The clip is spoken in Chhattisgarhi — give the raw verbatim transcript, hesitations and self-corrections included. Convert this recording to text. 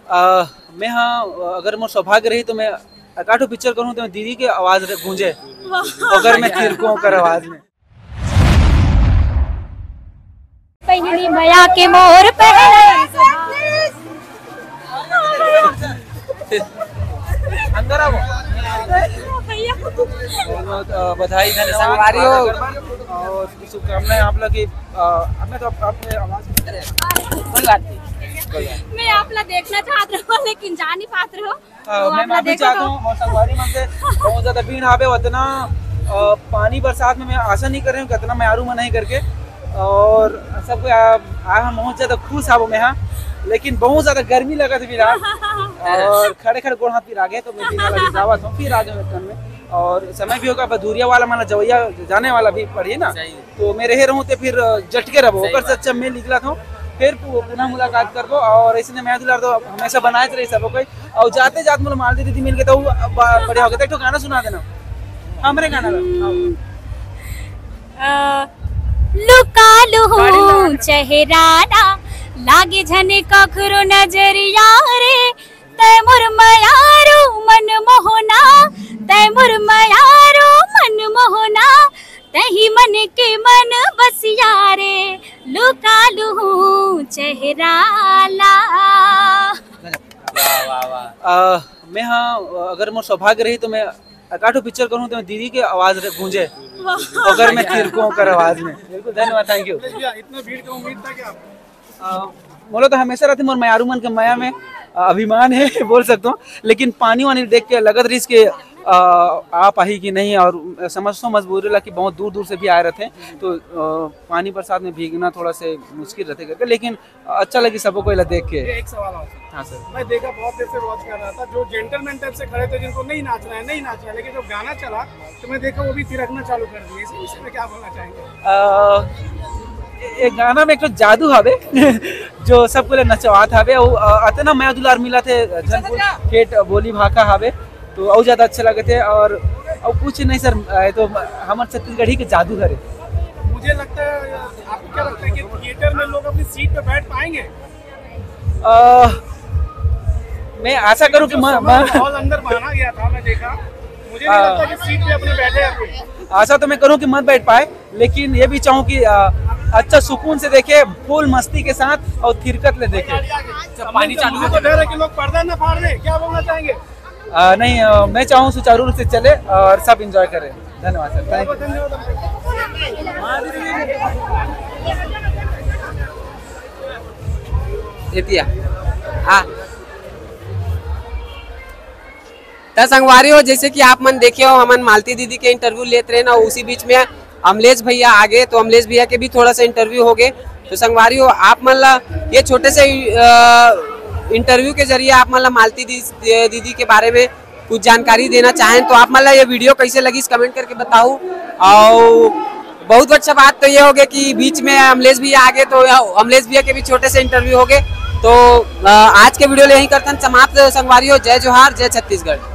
अ, मैं हाँ, अगर मोर सौभाग्य रही तो मैं एकाठो पिक्चर करूँ तो मैं दीदी के आवाज रे गूंजे, अगर मैं थिरकूं ओकर आवाज में। पहिली मया के मोर पहले अंदर आओ। बहुत बहुत, अ, बधाई, धन्यवाद। संगवारी हो। और शुभकामनाएं आप लोग की। अ, मैं तो आप, आपने आवाज कोई बात नहीं। मैं आप ला देखना चाहत रहो लेकिन जा नहीं पात रहो। अ, मैं माफी चाहता हूँ और संगवारी मन से, बहुत ज्यादा भीड़ हावे उतना। अ, पानी बरसात में मैं आशा नहीं कर रही हूँ कि इतना मयारू मन नहीं करके। और सबको आ, आ, हम बहुत ज्यादा खुश हावो मैं, हाँ, लेकिन बहुत ज्यादा गर्मी लगत है फिलहाल। और खड़े खड़े गोड़ हाथ पिरा गए, तो मैं फिलहाल अभी जावत हूँ, फिर आ जाऊँ एक टन में। और समय भी होगा, बदूरिया वाला मतलब जवैया जाने वाला भी पड़ी ना, तो मैं रहे रहूँ तो फिर जटके रहबो, ओकर से अच्छा मैं निकला था। फिर पु- पुनः मुलाकात करबो और ऐसे मया दुलार तो हमेशा बनाए रही सब कोई। और जाते जात मोला मालती दीदी मिल के तो उ ब- बढ़िया हो गया। एक ठो गाना सुना देना, हमरे गाना ला। अ, लुका लुहू चेहरा ना लागे झने कखरो नजरिया रे। तै मोर मयारू मन मोहना, तै मोर मयारू मन मोहना, तही मन के मन बसिया रे। लुका लुहू चेहरा ला। वाह वाह वाह। अ, मैं हाँ, अगर मोर सौभाग्य रही तो मैं एकाठो पिक्चर करूँ तो मैं दीदी के आवाज रे गूंजे, अगर मैं थिरकूं ओकर आवाज में। बिल्कुल, धन्यवाद, थैंक यू। भैया, इतना भीड़ का उम्मीद था क्या आपको? अ, मोला तो हमेशा रहते मोर मयारू मन के मया में, अ, अभिमान है बोल सकता हूँ, लेकिन पानी वानी देख के लगत रहीस के अ, आप आही कि नहीं, और समझ तो मजबूरी ला कि बहुत दूर दूर से भी आए रहते हैं, तो अ, पानी बरसात में भीगना थोड़ा से मुश्किल रहते करके, लेकिन अच्छा लगी सबको कोई ला देख के। ये एक सवाल और। हाँ सर। मैं देखा, बहुत देर से वॉच कर रहा था, जो जेंटलमैन टाइप से खड़े थे, जिनको नहीं नाचना है नहीं नाचना है, लेकिन जब गाना चला तो मैं देखा वो भी थिरकना चालू कर दिए। इसके विषय में क्या बोलना चाहेंगे? अ, ये गाना में एक ठो जादू हवे जो सबको ले नचवात हवे। अउ, अ, अतना मया दुलार मिला थे झनपुर ठेठ बोली भाखा हवे, तो अउ ज्यादा अच्छा लगे थे। और अउ कुछ नहीं सर, ये तो हमर छत्तीसगढ़ी के जादू हरे। मुझे लगता है, आपको क्या लगता है कि थिएटर में लोग अपनी सीट पे बैठ पाएंगे? अ, मैं आशा करूँ कि म- म- हॉल अंदर बांधा गया था, मैं देखा, मुझे हाँ। नहीं लगता कि सीट पे अपने बैठे हैं कोई। आशा तो मैं करूँ कि मत बैठ पाए, लेकिन ये भी चाहूँ कि अ, अच्छा सुकून से देखे, फुल मस्ती के साथ और थिरकत ले देखे। पानी चालू मुझे तो डर है कि लोग पर्दा ना फाड़ दें। क्या बोलना चाहेंगे? अ, नहीं, अ, मैं चाहूँ सुचारू रूप से चले और सब एंजॉय करें। धन्यवाद सर, थैंक यू। एतिया आ त संगवारी हो, जैसे कि आप मन देखे हो, हमन मालती दीदी के इंटरव्यू लेत रहे ना, उसी बीच में अमलेश भैया आ गए, तो अमलेश भैया के भी थोड़ा सा इंटरव्यू हो गए। तो संगवारी हो, आप मन ला ये छोटे से इंटरव्यू के जरिए आप मन ला मालती दी, दीदी के बारे में कुछ जानकारी देना चाहें तो आप मन ला ये वीडियो कैसे लगिस, कमेंट करके बताओ। और बहुत अच्छा बात तो ये हो गया कि बीच में अमलेश भैया आ गए, तो अमलेश भैया के भी छोटे से इंटरव्यू हो गए। तो अ, आज के वीडियो ले यहीं करतन समाप्त। संगवारी हो, जय जोहार, जय छत्तीसगढ़।